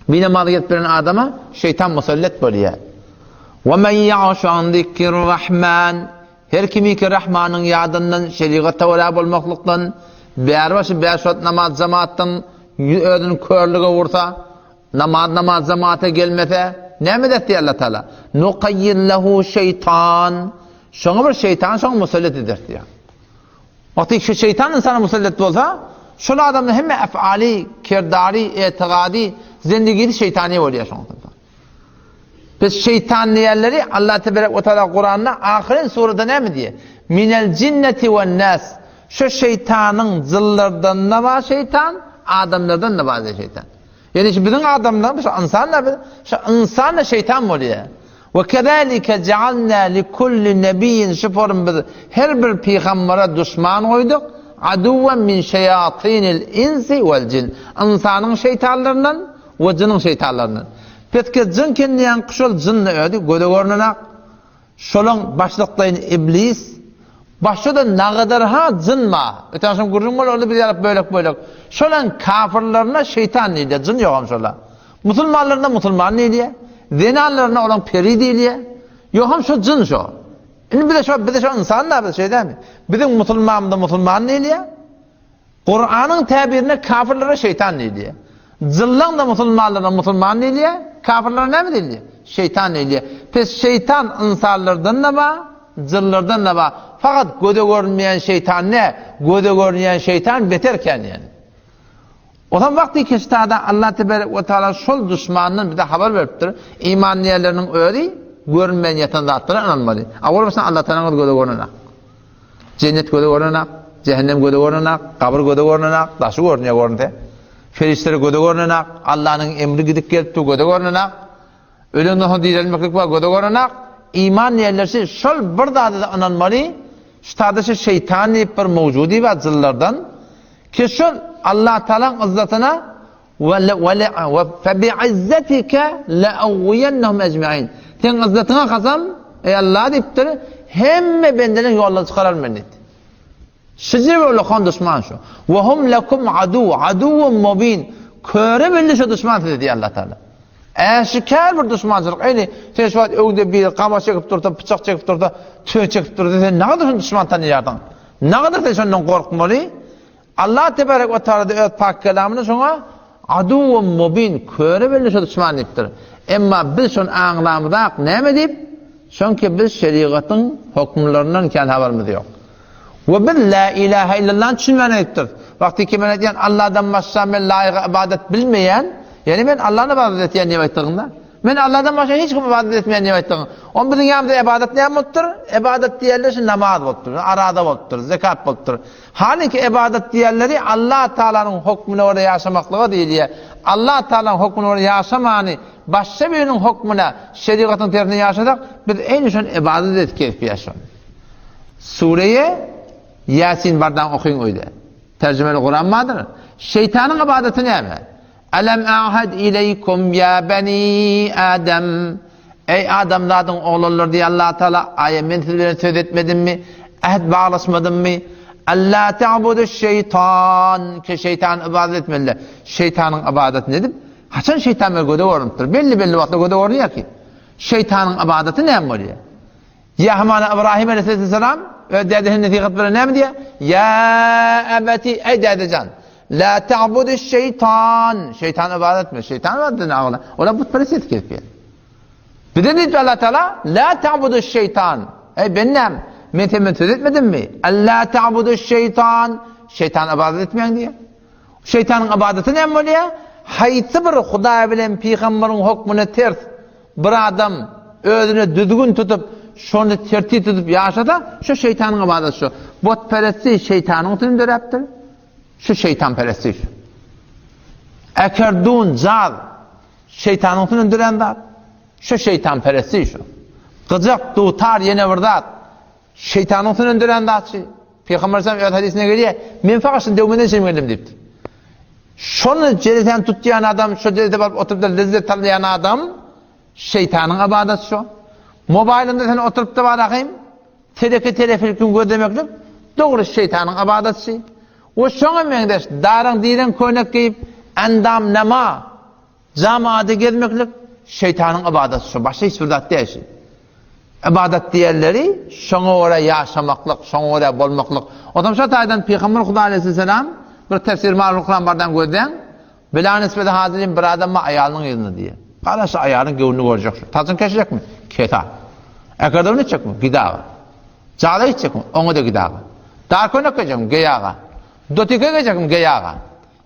Binamaz gelip bilen adama şeýtan musallet bolýar. Wa men ya'şu an zikrir rahman Her kimiki Rahmanyň ýadyndan, şerigata görä bolmaklykdan, bäri-başy bäş wagt namaz jemaatdan özüni körlüge ursa, namaz namaz jemaata gelmese, näme eder diýýär Allah Taala? Nuqayyid lehu şeýtan. Şoňa bir şeýtan şoňa musallet eder diýýär. Wagty şu şeýtan ynsana musallat bolsa, şol adamda hemme efali, kerdary, etigady, zendigisi şeýtani bolýar şoňa. Biz şeýtan diýenleri Allah teberek we taala Kuranda ahyryn surada näme diýýär? Minel jinneti wen nas. Şu şeýtanyň jynlardan-da bar şeýtan, adamlardan-da bar şeýtan. Ýani şu biziň adamlarymyz şu ynsanlar biz şu ynsan-da şeýtan bolýar. We kezalike ja'alna li kulli nebiyyin şu form biz her bir pygambere duşman goýduk, aduwwen min şeýatinil insi wel jin. Ynsanyň şeýtanlaryndan we jynyň şeýtanlaryndan. Peske jyn kendiýän şol jyn-da özi göze görnenak. Şolaň başlyklaýyn iblis, başda-da nagadarha jyn bar. Öten agşam gürrüň boldy, onda biz ýalyp bölek-bölek. Şolaň kafyrlaryna şeýtan diýilýär, jyn ýogam şola. Musulmanlaryna musulman diýilýär. Zenanlaryna olaň peri diýilýär. Ýogam şo jyn şo. Indi bize şo, bize şo ynsan-da biz şeý dälmi? Biziň musulmanymyza musulman diýilýär. Kuranyň täbirinde kafirlere şeýtan diýilýär. Jynlaň-da musulmanlara musulman diýilýär, kafirlere näme diýilýär? Şeýtan diýilýär. Pes şeýtan ynsanlardan-da bar, jynlardan-da bar. Fakat göze görünmeýän şeýtan nä, göze görünýän şeýtan beter kän ýani. Ozan wagty keştada Allah tebarek we taala şol duşmandan bize habar beripdir. Iman diýenleriniň özi görünmeýän ýatan zatlara ynanmaly. Awal başdan Allah taalaň göze görünen. Jennet göze görnenak, jähennem göze görnenak, gabyr göze görnenak, daşy görünýär görünse. Perişdeler göze görnenak, Allanyň emri gidip gelip dur göze görnenak. Ölenden soň direlmeklik bar göze görnenak. Iman diýenler şol bir zada-da ynanmaly. Şu tada şu şeýtan diýip bir mowjudy bar jynlardan. Ki şol Allah Taalaň yzzatyna We febi'izzetike le'ugwiyennehum ecmaîn. Seň yzzatyňa kasam, eý Allah diýipdir, hemme bendeleň ýoldan çykararyn men diýdi. Şije bir ulakan duşman şu. We hum lekum adu, aduwwun mubin. Köre belli şu duşman size diýýär Allah Taala. Äşikär bir duşmançylyk. Eýni sen şu wagt öňde biri gama çekip dursa, pyçak çekip dursa, tüfek çekip dursa, sen nägadar şony duşman tanýarsyň? Nägadar sen şondan gorkmaly? Allah tebarek we taala-da öz pak kelamynda şoňa Aduwwun mubin, köre belli şo duşman diýipdir. Emma biz şony aňlamyzak, näme diýip? Çünki biz şerigatyň hökümlerinden kän habarymyz ýok. We biz la ilahe illallany düşünmän aýdypdyrys. Wagty ki men aýdýan Allahdan başga men laýyga ybadat bilmeýän, ýagny men Allahny ybadat etýän diýip aýtdygyňda, Men Allahdan başga hiç kime ybadat etmeýän diýip aýtdygyň. Onda biziň ýanymyzda ybadat näme bolupdyr? Ybadat diýenler şu namaz bolupdyr, araza bolupdyr, zekat bolupdyr. Halyňky ybadat diýenleri Allah Taalanyň hokmuna görä ýaşamaklyga diýilýär. Allah Taalanyň hokmuna görä ýaşamany başga biriniň hokmuna, şerigatyň tersine ýaşasak, biz eýni şony ybadat edip gezip şony. Sureýe Ýasin bardaň okyň öýde. Terjimeli Kuran bardyr. Şeýtanyň ybadaty näme? Alam a'had ileýkum ýa beni Adam. Eý adamzadyň oglanlary diýýär Allah Taala, aýa men siz bilen söz etmedimmi? Äht baglaşmadymmy? Alla ta'buduş şeýtan, ki şeýtana ybadat etmeliler. Şeýtanyň ybadatyny edip, haçan şeýtan bir göze görünipdir? Belli-belli wagtda göze görünýär ki. Şeýtanyň ybadaty näme bolýar? Ýa hamana Ybrahym aleýhissalam öz dädesine nesihat bilen näme diýýär? Ýa ebeti, eý dädejan, la ta'buduş şeýtan, şeýtana ybadat etme, şeýtan ybadat eden agla. Olar butperest edip gezipýär. Bize diýip Allah Taala, la ta'buduş şeýtan. Eý bendäm, men senden söz etmedimmi? Alla ta'buduş şeýtan, şeýtana ybadat etmäň diýýär. Şeýtanyň ybadaty näme bolýar? Haýsy bir Hudaý bilen pygamberiň hokmuna ters bir adam özüne düzgün tutup, şony tertip tutup ýaşasa, şu şeýtanyň ybadaty şu. Butperestlik şeýtanyň üçin döräpdir. Şu şeýtanperestlik şu. Ekerdun, jaz şeýtanyň üçin dörän zat. Şu şeýtanperestlik şu. Gyjak, dutar ýene bir zat. Şeýtanyň üstünden dörän zatçy. Pygamber sallam öz hadysynda gelýär, Men fakat şuny döwmeden çenli geldim diýipdir. Şony jeresän tutýan adam, şo jerese baryp oturyp da lezzet alýan adam şeýtanyň ybadaty şo. Mobaýlynda sen oturyp da barahym, teleke telefilkin gözlemeklik dogry şeýtanyň ybadaty. We şoňa meňzeş daraň direň köýnek geýip, endam nama. Jamaada gezmeklik şeýtanyň ybadaty şu, başga hiç bir zat däl şu. Ybadat diýenleri şoňa görä ýaşamaklyk, şoňa görä bolmaklyk. Onsoň şo taýdan Pygamber Huda aleýhisselam bir tefsir Marul Kuran bardan gözläň. Bila nisbeti hazirin bir adam bar aýalynyň yzynda diýýär. Gara şu aýalyň göwnüni görjek şu. Saçyny kesjekmi? Kes al. Äkerdewini etjekmi? Gid aga. Jala gitjekmi? Oňa-da gid aga. Dar köýnek geýjekmi? Geý aga. Dotike geýjekmi? Geý aga.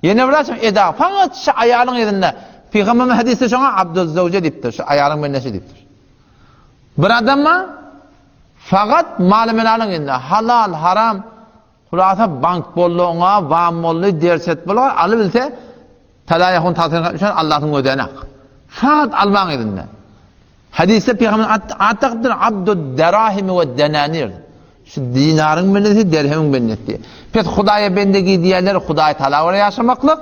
Ýene bir açyň eda faňat şu aýalyň yzynda. Pygamberimiz hadysda şoňa Abdul Zawje diýipdir, şu aýalyň bendesi diýipdir. Bir adama fakat mal-melalyň yzynda halal, haram, hulasa bank boldy oňa, wam boldy, derset boldy, alybilse talaýahun tagsyr etmişen Allahyň gözänak. Fakat almaň yzynda. Hadysda Pygamber at, at dakypdyr Abdud Derahimi we Denanir. Şu dinaryň bendesi, derhemiň bendesi. Pes Hudaýa bendegi diýenler Hudaý Taala görä ýaşamaklyk,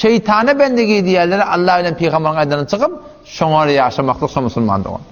şeýtana bendegi diýenler Allah bilen pygamberiň aýdanyny çykyp, şoňa görä ýaşamaklyk şo musulman dogan.